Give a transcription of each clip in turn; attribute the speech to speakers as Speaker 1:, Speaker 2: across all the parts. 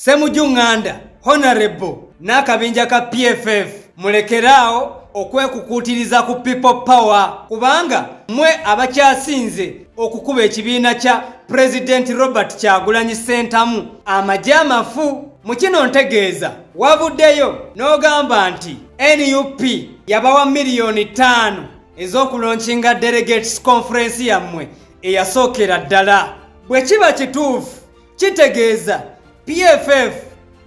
Speaker 1: Ssemujju Nganda, Honorable n'akabinja ka PFF, mulekeraawo okwekukuutiriza ku People Power, kubanga mwe abakyasinze okukuba ekibiina kya President Robert Kyagulanyi Ssentamu amagye amafu. Mu kino ntegeeza wavuddeyo n'ogamba nti NUP yabawa 5 miliyoni ez'okulaunchinga delegates conference yammwe eyasookera ddala. Bwe kiba kituufu, kitegeeza PFF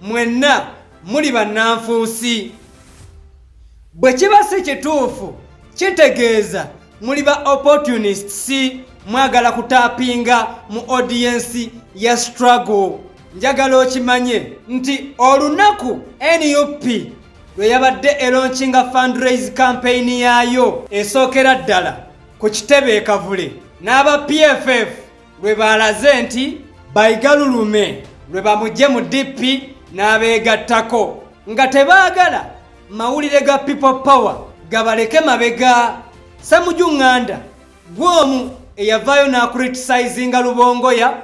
Speaker 1: mwenna muli bannanfuusi. Bwe kiba si kituufu, kitegeeza muli ba opportunists, mwagala kutappinga mu audience ya struggle. Njagala okimanye nti olunaku NUP lwe yabadde elaunchinga fundraise campaign yaayo esookera ddala ku kitebe e Kavule, n'aba PFF lwe baalaze nti Bayiga Lulume lwe bamugye mu DP n'abeegattako, nga tebaagala mawulire ga People Power gabaleke mabega. Ssemujju Nganda, gw'omu eyavaayo n'acriticizinga Lubongoya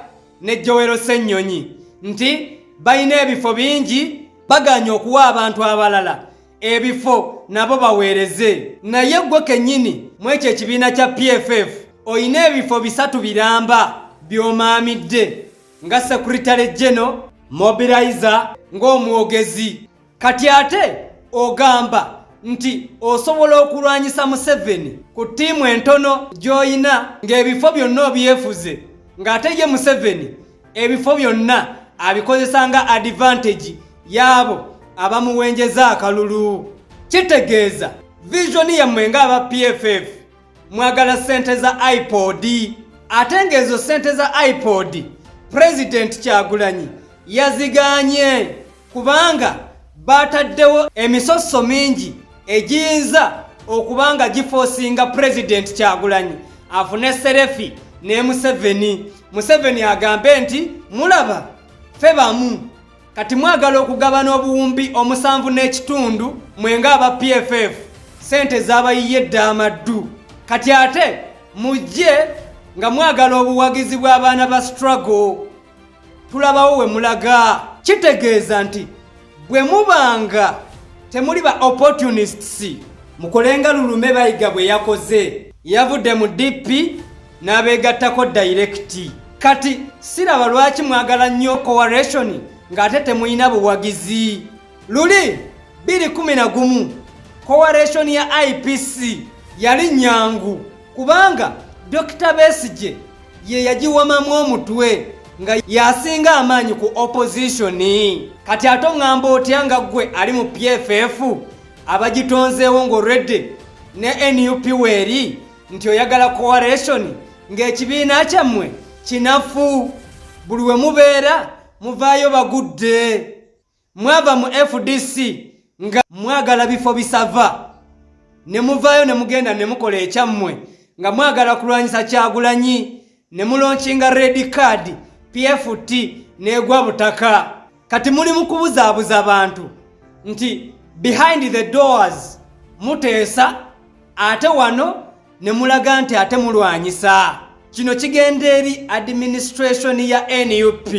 Speaker 1: ne Joel Ssennyonyi nti balina ebifo bingi, baganye okuwa abantu abalala ebifo nabo baweereze. Naye gwe kennyini mu ekyo ekibiina kya PFF oyina ebifo bisatu biramba by'omaamidde nga secretary general, mobilizer, ng'omwogezi. Kati ate ogamba nti osobola okulwanyisa Museveni ku ttiimu entono gy'oyina, ng'ebifo byonna obyefuze, ng'ate ye Museveni ebifo byonna abikozesa nga advantage y'abo abamuwenjeza akalulu. Kitegeeza vision yammwe ng'aba PFF mwagala ssente za iPod, ate ng'ezo ssente za iPod Pulezidenti Kyagulanyi yaziganye, kubanga bataddewo emisoso mingi egiyinza okuba nga giforcinga Pulezidenti Kyagulanyi afune selfie ne Museveni, Museveni agambe nti mulaba ffe bamu. Kati mwagala okugabana 7,500,000 mwenga aba PFF, sente zabayiye edda amaddu. Kati ate mujje nga mwagala obuwagizi bw'abaana ba struggle, tulabawo we mulaga. Kitegeeza nti bwe mubanga temuli ba opportunists, mukolenga Lulume Bayiga bwe yakoze, yavudde mu DP n'abeegattako direct. Kati siraba lwaki mwagala nnyo coalition ng'ate temulina buwagizi. Luli 2011 coalition ya IPC yali nyangu, kubanga Dr Besigye ye yagiwamamu omutwe nga yasinga amaanyi ku opposition. Kati ate oŋŋamba otya nga ggwe ali mu PFF abagitonzeewo ng'olwedde ne NUP weeri nti oyagala coalition, ng'ekibiina kyammwe kinafu, buli we mubeera muvaayo bagudde? Mwava mu FDC nga mwagala bifo bisava, ne muvaayo ne mugenda ne mukola ekyammwe nga mwagala kulwanyisa Kyagulanyi, ne mulaunchinga red card, PFT n'egwa butaka. Kati muli mu kubuzaabuza bantu nti behind the doors muteesa, ate wano ne mulaga nti ate mulwanyisa. Kino kigenda eri administration ya NUP,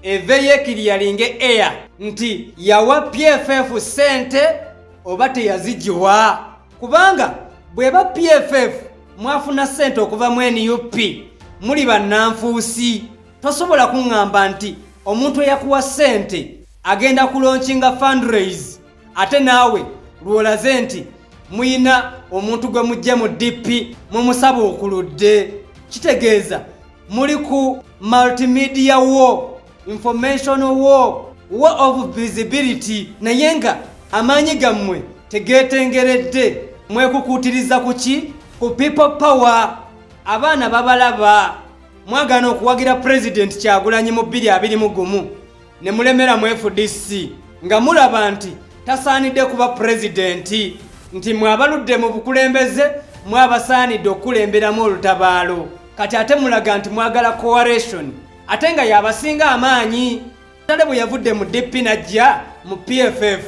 Speaker 1: eveyo eclearinge air nti yawa PFF ssente oba teyazigiwa, kubanga bw'eba PFF mwafuna ssente okuva mu NUP, muli bannanfuusi. Tosobola kuŋŋamba nti omuntu eyakuwa ssente agenda kulaunchinga fundraise, ate naawe lw'olaze nti muyina omuntu gwe mujje mu DP mumusabuukuludde. Kitegeeza muli ku multimedia war, information war, war of visibility, naye nga amaanyi gammwe tegeetengeredde. Mwekukuutiriza ku ki? Ku People Power. Abaana babalaba. Mwagaana okuwagira Pulezidenti Kyagulanyi mu 2021 ne mulemera mu FDC nga mulaba nti tasaanidde kuba pulezidenti, nti mwe abaludde mu bukulembeze mwabasaanidde okukulemberamu olutabaalo. Kati ate mulaga nti mwagala coalition, ate nga yabasinga amaanyi. Tale bwe yavudde mu DP najja mu PFF,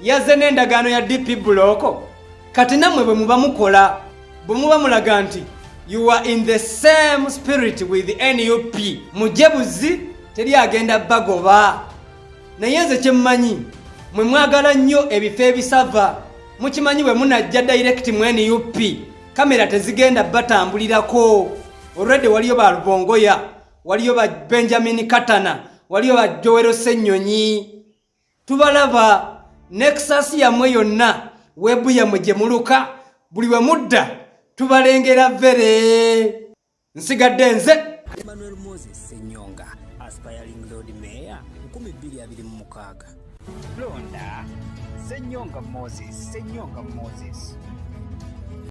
Speaker 1: yazze n'endagaano ya DP Bloc. Kati nammwe bwe muba mukola, bwe muba mulaga nti you are in the same spirit with NUP, mujje buzi, teri agenda bagoba. Naye nze kyemmanyi, mwe mwagala nnyo ebifo ebisava. Mukimanyi bwe munajja direct mu NUP, kamera tezigenda batambulirako. Already waliyo ba Lubongoya, waliyo ba Benjamin Katana, waliyo ba Joel Ssenyonyi. Tubalaba nexus yammwe yonna, web yammwe gye muluka, buli we mudda tubalengera vere. Nsigadde nze
Speaker 2: Emmanuel Moses Ssenyonga, aspiring Lord Mayor 2026. Londa Ssenyonga Moses, Ssenyonga Moses.